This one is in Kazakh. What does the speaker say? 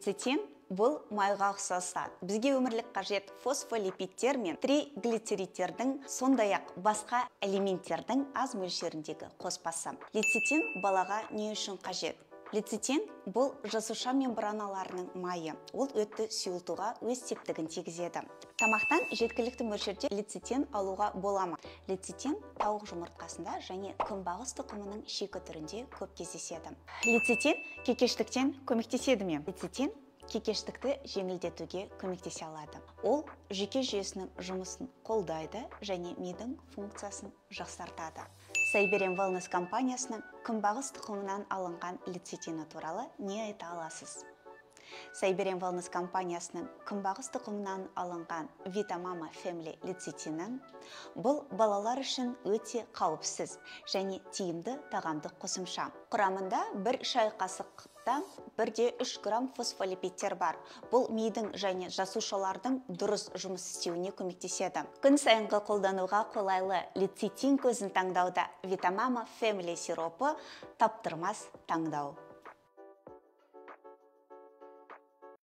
Лецитин бұл майға ұқсас зат. Бізге өмірлік қажет фосфолипидтер мен триглицеридтердің, сондай-ақ басқа элементтердің аз мөлшеріндегі қоспасы. Лецитин балаға не үшін қажет? Лецитин бұл жасуша мембраналарының майы. Ол өтті сұйылтуға өз септігін тигізеді. Тамақтан жеткілікті мөлшерде лецитин алуға бола ма? Лецитин тауық жұмыртқасында және күнбағыс тұқымының шикі түрінде көп кездеседі. Лецитин кекештіктен көмектеседі ме? Лецитин кекештікті жеңілдетуге көмектесе алады. Ол жүйке жүйесінің жұмысын қолдайды және мидың функциясын жақсартады. Siberian Wellness компаниясының күнбағыс тұқымынан алынған лецитині туралы не айта аласыз? Siberian Wellness компаниясының күнбағыс тұқымынан алынған Vitamama Family лецитині бұл балалар үшін өте қауіпсіз және тиімді тағамдық қосымша. Құрамында бір шай қасықта 1,3 грамм фосфолипидтер бар. Бұл мидың және жасушалардың дұрыс жұмыс істеуіне көмектеседі. Күн сайынғы қолдануға қолайлы лецитин көзін таңдауда Vitamama Family сиропы таптырмас таңдау.